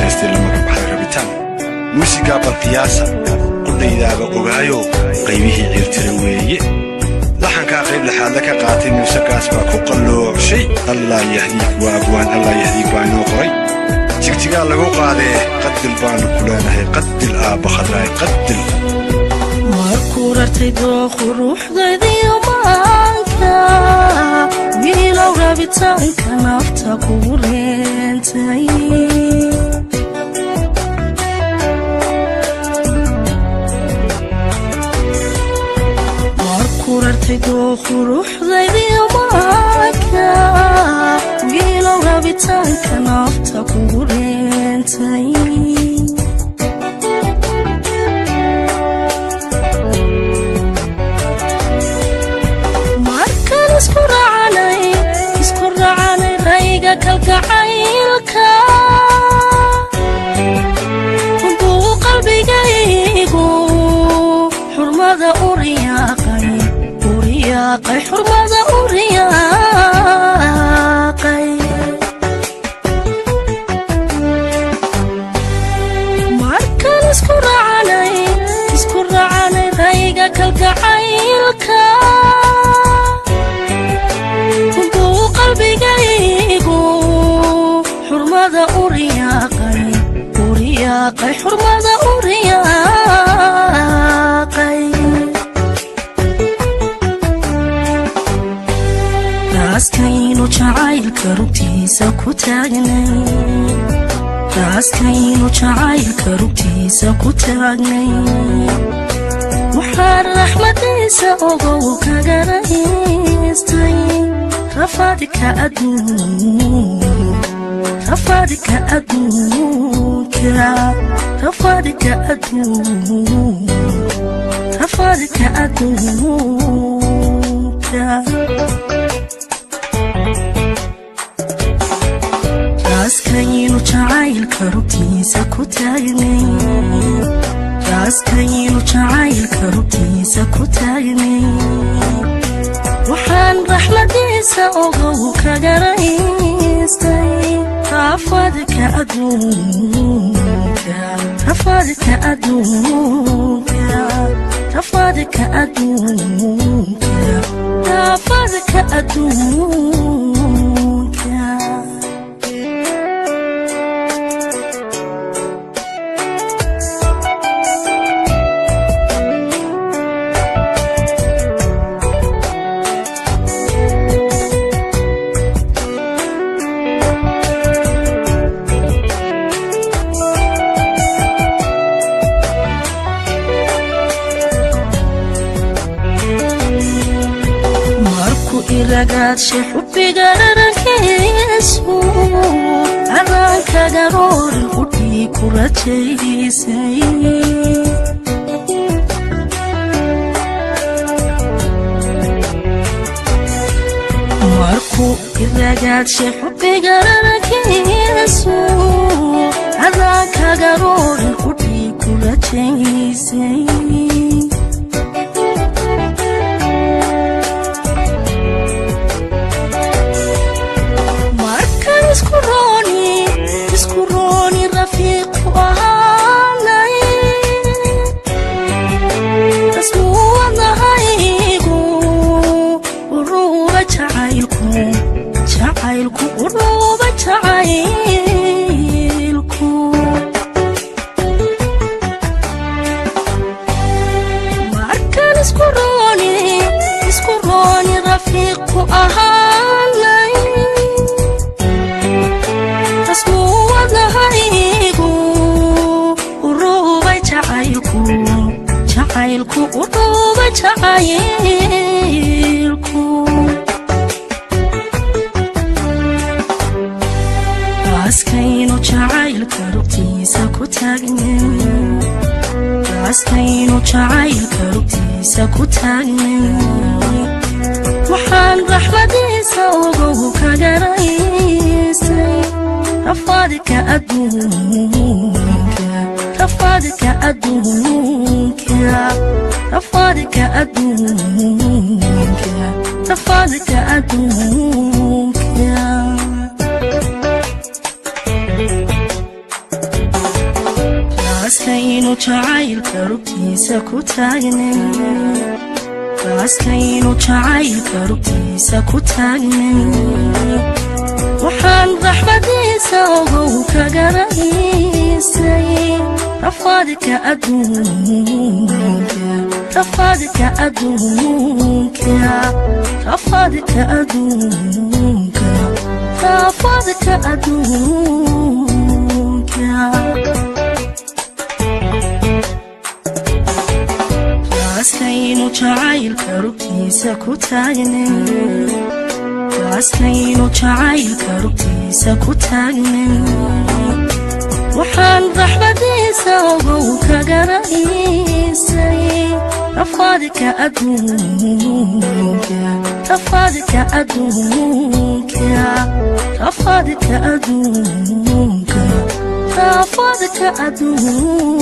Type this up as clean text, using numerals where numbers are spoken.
Heestay la magac baxday Rabitaan, muusigaa balqiyaasa qudhaydaaba ogaayo, qaybihii Ciiltira weeye. Laxankaa qayb lixaadle ka qaatay Muuse Gaas baa ku qalloocshay. Allah yahdiik, waa abwaan. Allah yahdiik baa inoo qoray. Jigjigaa lagu qaadee. Qadil baannu ku leenahay, qadil aabba Khadraay, qadil. Markuu rartay dooqu ruuxdaydiyo maanka, wiilow rabitaanka nafta kugu reentay. Markuu rartay dooqu ruuxdaydiyo maanka, wiilow rabitaanka nafta kugu reentay. Markaan isku racanay, isku racanay rayga kalgacaylka, buu qalbigaygu xurmada u riyaaqay, u riyaaqay, xurmada u riyaaqay. Markaan isku racanay, isku racanay rayga kalgacaylka, buu qalbigaygu xurmada u riyaaqay, u riyaaqay, xurmada u riyaaqay. Raaskaynu jacaylka rugtiisa ku taagnay, raaskaynu jacaylka rugtiisa ku taagnay, waxaan raxmadiisa ogow kagaraystay rafaadka adduun, rafaadka adduunka, rafaadka adduun, rafaadka adduunka. Raaskaynu jacaylka rugtiisa ku taagnay, raaskaynu jacaylka rugtiisa ku taagnay, waxaan raxmadiisa ogow kagaraystay rafaadka adduunka, rafaadka adduunka, rafaadka adduunka, rafaadka adduunka. Markuu iragaadshay xubbiga dharankiisu, adaanka garoorin qudhii ku rajaysay. Markuu iragaadshay xubbiga dharankiisu, adaanka garoorin qudhii ku rajaysay. Markaan isku rooni, isku rooni rafiiqu ahaanay, rasmuwadnahaygu uruuba jacaylku, jacaylku uruuba jacaylku. Markaan isku rooni, isku rooni rafiiqu ahaanay, rasmuwadnahaygu uruubay jacaylku, jacaylku uruuba jacaylku. Raaskaynu jacaylka rugtiisa ku taagnay, raaskaynu jacaylka rugtiisa ku taagnay, waxaan raxmadiisa ogow kagaraystay rafaadka adduunka, rafaadka adduunka, rafaadka adduunka, rafaadka adduunka. Raaskaynu jacaylka rugtiisa ku taagnay, raaskaynu jacaylka rugtiisa ku taagnay, waxaan raxmadiisa ogow kaga raysay rafaadka adduunka, rafaadka adduunka, rafaadka adduunka, rafaadka adduunka. Raaskaynu jacaylka rugtiisa ku taagnay, raaskaynu jacaylka rugtiisa ku taagnay, waxaan raxmadiisa ogow kaga raysay rafaadka adduunka, rafaadka adduunka, rafaadka adduunka, rafaadka adduunka.